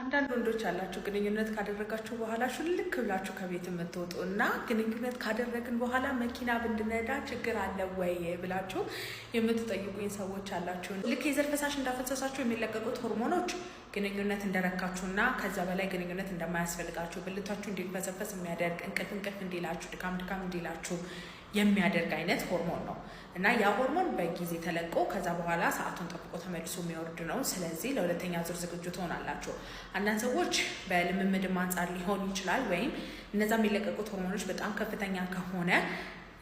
አንዳንድ ወንዶች ያላችሁ ግንኙነት ካደረጋችሁ በኋላ ሹልክ ብላችሁ ከቤት የምትወጡ እና ግንኙነት ካደረግን በኋላ መኪና ብንነዳ ችግር አለ ወይ ብላችሁ የምትጠይቁኝ ሰዎች አላችሁ። ልክ የዘር ፈሳሽ እንዳፈሰሳችሁ የሚለቀቁት ሆርሞኖች ግንኙነት እንደረካችሁና ከዛ በላይ ግንኙነት እንደማያስፈልጋችሁ፣ ብልታችሁ እንዲፈሰፈስ የሚያደርግ፣ እንቅልፍ እንቅልፍ እንዲላችሁ፣ ድካም ድካም እንዲላችሁ የሚያደርግ አይነት ሆርሞን ነው እና ያ ሆርሞን በጊዜ ተለቆ ከዛ በኋላ ሰዓቱን ጠብቆ ተመልሶ የሚወርድ ነው። ስለዚህ ለሁለተኛ ዙር ዝግጁ ትሆናላችሁ። አንዳንድ ሰዎች በልምምድም አንጻር ሊሆን ይችላል፣ ወይም እነዛ የሚለቀቁት ሆርሞኖች በጣም ከፍተኛ ከሆነ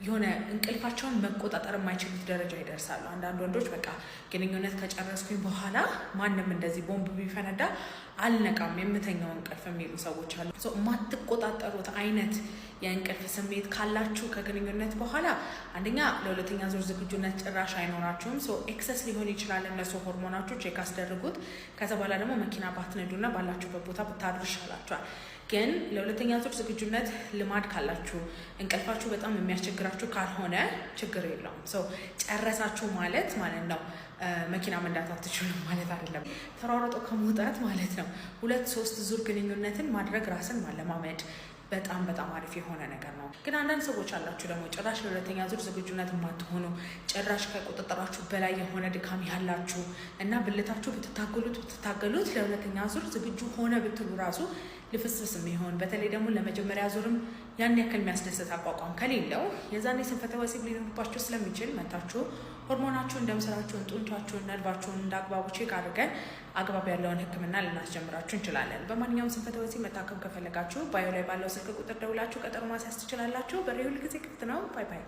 የሆነ እንቅልፋቸውን መቆጣጠር የማይችሉት ደረጃ ይደርሳሉ። አንዳንድ ወንዶች በቃ ግንኙነት ከጨረስኩኝ በኋላ ማንም እንደዚህ ቦምብ ቢፈነዳ አልነቃም፣ የምተኛው እንቅልፍ የሚሉ ሰዎች አሉ። የማትቆጣጠሩት አይነት የእንቅልፍ ስሜት ካላችሁ ከግንኙነት በኋላ አንደኛ ለሁለተኛ ዙር ዝግጁነት ጭራሽ አይኖራችሁም። Excess ሊሆን ይችላል እነሱ ሆርሞናችሁ፣ check አስደርጉት። ከዛ በኋላ ደግሞ መኪና ባትነዱና ባላችሁበት ቦታ ብታድሩ ይሻላችኋል። ግን ለሁለተኛ ዙር ዝግጁነት ልማድ ካላችሁ፣ እንቅልፋችሁ በጣም የሚያስቸግራችሁ ካልሆነ ችግር የለውም። So ጨረሳችሁ ማለት ማለት ነው መኪና መንዳት አትችሉም ማለት አይደለም። ተሯሯጦ ከመውጣት ማለት ነው ሁለት ሶስት ዙር ግንኙነትን ማድረግ ራስን ማለማመድ በጣም በጣም አሪፍ የሆነ ነገር ነው። ግን አንዳንድ ሰዎች አላችሁ ደግሞ ጭራሽ ለሁለተኛ ዙር ዝግጁነት የማትሆኑ፣ ጭራሽ ከቁጥጥራችሁ በላይ የሆነ ድካም ያላችሁ እና ብልታችሁ ብትታገሉት ብትታገሉት ለሁለተኛ ዙር ዝግጁ ሆነ ብትሉ ራሱ ልፍስፍስ የሚሆን፣ በተለይ ደግሞ ለመጀመሪያ ዙርም ያን ያክል የሚያስደስት አቋቋም ከሌለው የዛኔ ስንፈተ ወሲብ ሊኖርባችሁ ስለሚችል መታችሁ ሆርሞናችሁን፣ ደም ስራችሁን፣ ጡንቻችሁን፣ ነርቫችሁን እንደ አግባቡ check አድርገን አግባብ ያለውን ሕክምና ልናስጀምራችሁ እንችላለን። በማንኛውም ስንፈተ ወሲብ መታከም ከፈለጋችሁ bio ላይ ባለው ስልክ ቁጥር ደውላችሁ ቀጠሮ ማስያዝ ትችላላችሁ። በሬ ሁል ጊዜ ክፍት ነው። Bye bye።